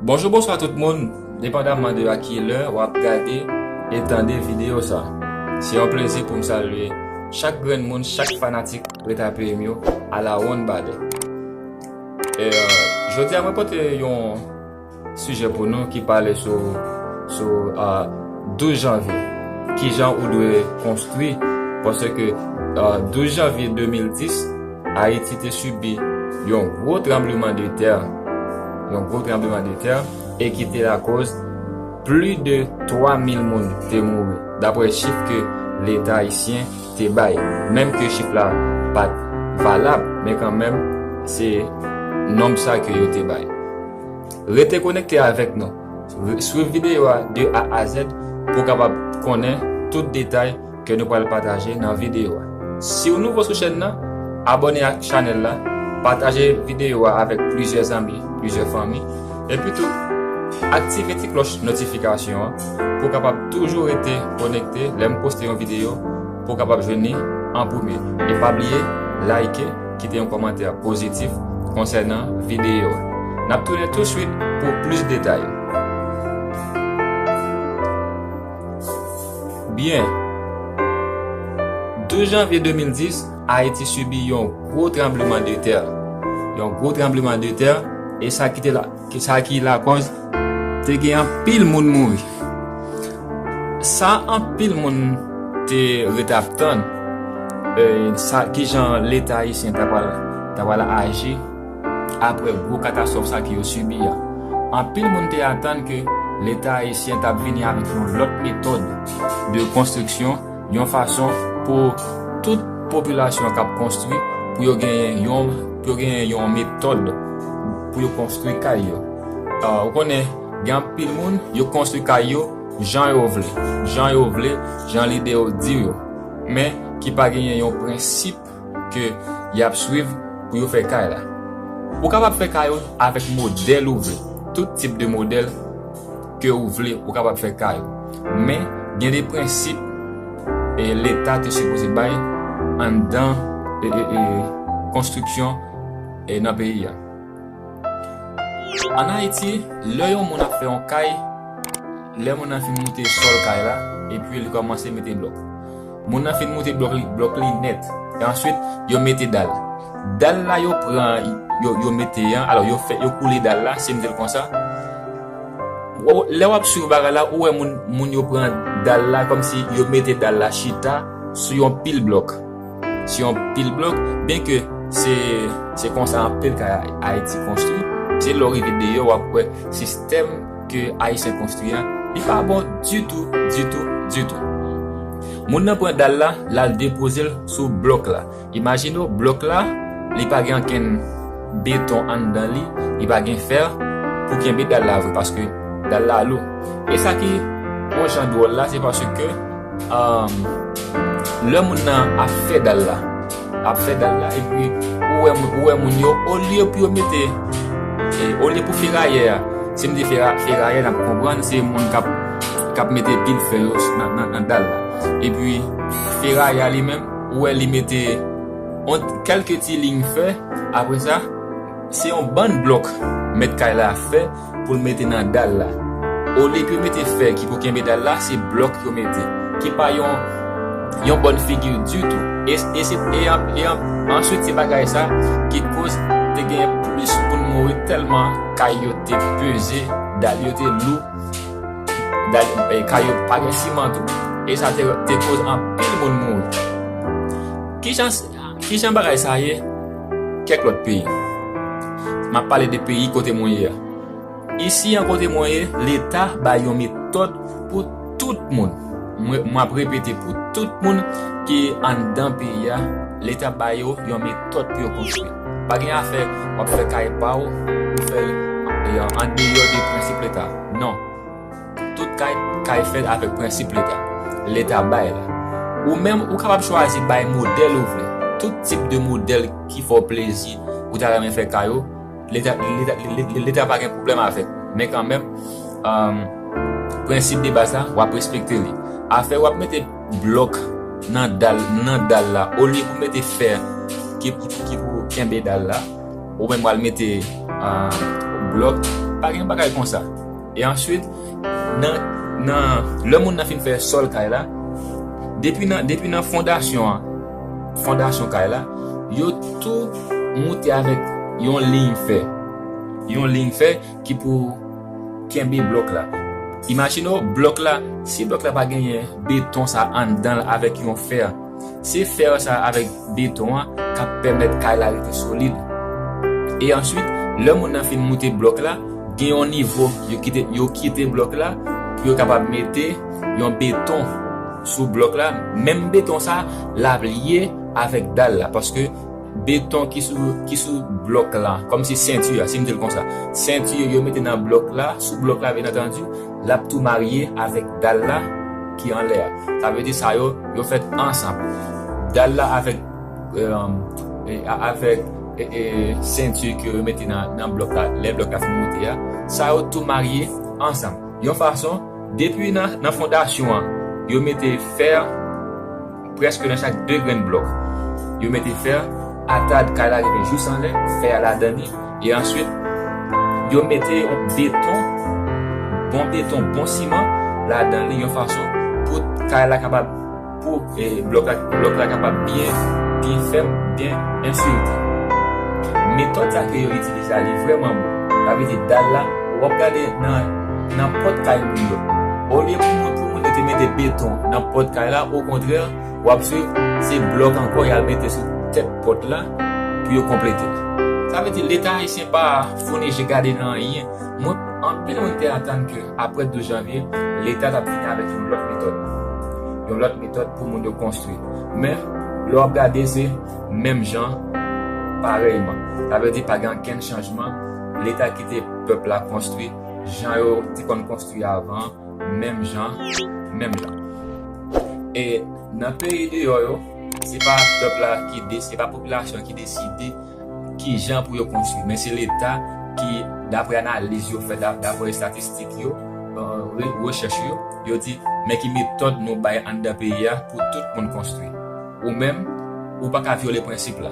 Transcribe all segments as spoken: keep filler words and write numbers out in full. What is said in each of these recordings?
Bonjou, bonswa tout moun, depandaman de a ki lè w ap gade e tande videyo sa. Se yon plezi pou m salye chak grenn moun, chak fanatik Reta P M yo, a la wonn badè. E, euh, jodi a, mwen pote yon sijè pou nou ki pale sou, sou, euh, douz janvye. Kijan ou dwe konstwi, paske, euh, douz janvye de mil dis, Ayiti te sibi yon gwo tranbleman de tè, yon gwo tranbleman de tè, e ki te lakoz plis de twa mil moun te mouri, dapre chif ke Leta ayisyen te bay, menm ke chif la pa t valab, men kanmenm, se nonb sa ke yo te bay. Rete konekte avèk nou. Swiv videyo a de A a Z pou w kapab konnen tout detay ke nou pral pataje nan videyo a. Si w nouvo sou chèn nan, abòne ak chanèl la, pataje videyo a avèk plizyè zanmi, plizyè fanmi, epi tou aktive ti klòch notifikasyon an pou w kapab toujou rete konekte lè m poste yon videyo pou w kapab jwenn li an premye. E pa bliye like, kite yon kòmantè pozitif konsènan videyo a. N ap tounen touswit pou plis detay. Byen. Douz janvye de mil dis, Ayiti sibi yon gwo tranbleman de tè. Yon gwo tranbleman de tè, e sa ki te la, sa ki lakòz te gen anpil moun mouri. Sa anpil moun te ret ap tann, e, sa, kijan Leta ayisyen ta pral, ta pral aji apre gwo katastwòf sa ke yo sibi a. Anpil moun te atann ke Leta ayisyen t ap vini avèk yon lòt metòd de konstriksyon, yon fason pou tout popilasyon k ap konstwi, pou yo genyen yon, pou yo genyen yon metòd pou yo konstwi kay yo. Ah, ou konnen, gen anpil moun, yo konstwi kay yo jan yo vle, jan yo vle, jan lide yo di yo, men ki pa genyen yon prensip ke y ap swiv pou yo fè kay la. Ou kapab fè kay ou avèk modèl ou vle, tout tip de modèl ke ou vle, ou kapab fè kay ou. Men, gen de prensip, e, Leta te sipoze bay anndan, e, e, e, konstriksyon, e, nan peyi a. Ann Ayiti, lè yon moun ap fè yon kay, lè moun nan fin moute sòl kay la, epi li kòmanse mete blòk. Moun nan fin moute blòk li, blòk li nèt. E answit, yo mete dal. Dal la yo pran, yo, yo mete an, alò yo fè, yo koule dal la, si m di l konsa. Ou, lè w ap swiv bagay la, ou wè moun, moun yo pran dal la kòmsi yo mete dal la chita sou yon pil blòk. Sou yon pil blòk, byenke se, se konsa anpil kay Ayiti konstwi. Se lè w rive deyò, w ap wè sistèm ke Ayisyen konstwi an, li pa bon ditou, ditou, ditou. Moun nan pran dal la, l al depoze l sou blòk la. Imajine w, blòk la, li pa gen ankenn beton anndan li, li pa gen fè pou kenbe dal la vre, paske dal la lou. E sa ki yon jan dwòl la, se paske, um, lè moun nan ap fè dal la, ap fè dal la, epi ou wè moun, ou wè moun yo, olye pou yo mete, e, olye pou ferayè a, si m di fera-, ferayè, n ap konprann, se moun k ap, k ap mete pil fè yo nan, nan, nan dal la. Epi, ferayè a li menm, ou wè li mete yon kèlke ti liy fè, apre sa, se yon bann blòk mèt kay la fè pou l mete nan dal la. Olye pou yo mete fè ki pou kenbe dal la, se blòk yo mete, ki pa yon, yon bòn figi ditou. E, e se, e an-, e an-, answit, se bagay sa ki koz te gen plis moun mouri tèlman kay yo te peze, dal yo te lou, dal, e, kay yo pa gen siman tou. E sa te, te koz anpil moun mouri. Kijan, kijan bagay sa ye kèk lòt peyi? M ap pale de peyi kote mwen ye a. Isi an kote mwen ye, Leta bay yon metòd pou tout moun. Mwen, m ap repete, pou tout moun ki anndan peyi a, Leta bay yo yon metòd pou yo konstwi. Pa gen afè w ap fè kay pa w, ou fè l, e, andeyò de prensip Leta. Non. Tout kay, kay fèt avèk prensip Leta. Leta bay la. Ou menm, ou kapab chwazi bay modèl ou vle. Tout tip de modèl ki fè w plezi, ou ta renmen fè kay ou, Leta, Leta, Leta, Leta pa gen pwoblèm avèk. Men kanmenm, um, prensip de baz la, w ap respekte li. Afè w ap mete blòk nan dal, nan dal la, olye pou mete fè ki, ki, ki pou kenbe dal la, ou menm w al mete, uh, blòk Pa gen bagay konsa. E answit, nan, nan, lè moun nan fin fè sòl kay la, depi nan, depi nan fondasyon an, fondasyon kay la, yo tou moute avèk yon liy fè. Yon liy fè ki pou kenbe blòk la. Imajine w, blòk la, si blòk la pa genyen beton sa anndan l avèk yon fè, se fè sa avèk beton an k ap pèmèt kay la rete solid. E answit, lè moun nan fin moute blòk la, gen yon nivo, yo kite, yo kite blòk la pou yo kapab mete yon beton sou blòk la. Menm beton sa, l ap lye avèk dal la, paske beton ki sou, ki sou blòk la, kòmsi senti a, si m di l konsa. Senti yo mete nan blòk la, sou blòk la, byen antandi, l ap tou marye avèk dal la ki anlè a. Sa vle di sa yo, yo fèt ansanm. Dal la avèk, e, e, a- avèk e, e, senti ke yo mete nan, nan blòk la, lè blòk la fin moute a, sa yo tou marye ansanm. Yon fason, depi nan, nan fondasyon an, yo mete fè prèske nan chak de grenn blòk. Yo mete fè, atad kay la rive jous anlè, fè a ladan li, e answit, yo mete yon beton, bon beton, bon siman ladan li, yon fason pou kay la kapab, pou, e, blòk la, blòk la kapab byen, byen fèm, byen ensilte. Metòd sa ke yo itilize a, li vrèman bon. Sa vle di dal la, w ap gade nan, nan pòt kay moun yo. Olye pou moun, pou moun yo te mete beton nan pòt kay la, okontrè, w ap swiv, se blòk ankò y al mete sou tèt pòt la pou yo konplete l. Sa vle di Leta ayisyen pa founi je gade nan anyen. Mwen, anpil moun te atann ke apre douz janvye, Leta t ap vini avèk yon lòt metòd. Yon lòt metòd pou moun yo konstwi. Men, lè w ap gade, se menm jan, parèyman. Sa vle di pa gen ankenn chanjman. Leta kite pèp la konstwi jan yo te konn konstwi avan, menm jan, menm jan. E nan peyi deyò yo, se pa pèp la ki de-, se pa popilasyon ki deside ki jan pou yo konstwi, men se Leta ki, daprè analiz yo fè, da- daprè estatistik yo, e, re- rechèch yo, yo di, men ki metòd nou bay anndan peyi a pou tout moun konstwi. Ou menm, ou pa ka vyole prensip la.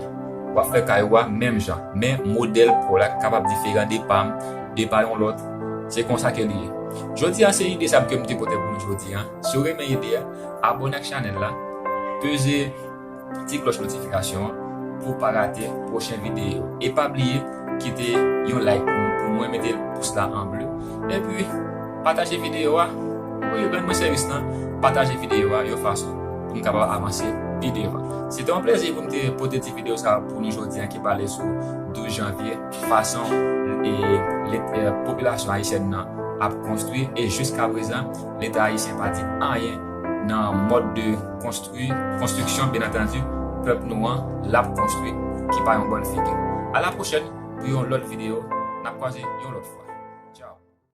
W ap fè kay ou a menm jan, men modèl pa w la kapab diferan de pa m, de pa yon lòt. Se konsa ke li ye. Jodi a, se ide sa ke m te pote pou nou jodi a. Si w renmen ide a, abòne ak chanèl la, peze ti klòch notifikasyon an pou w pa rate pwochen videyo. E pa bliye kite yon like pou, pou mwen, mete pous la an ble. Epi, pataje videyo a. Wi, rann mwen sèvis lan, pataje videyo a yon fason pou m kapab avanse pi devan. Se te yon plezi pou m te pote ti videyo sa a pou nou jodi a ki pale sou douz janvye, fason e, le- e, popilasyon ayisyèn nan ap konstwi, e jiska prezan, Leta ayisyen pa di anyen nan mòd de konstwi, konstriksyon, byen antandi, pèp nou an, l ap konstwi, ki pa yon bòn figi. A la pwochèn, pou yon lòt videyo, n ap kwaze yon lòt fwa.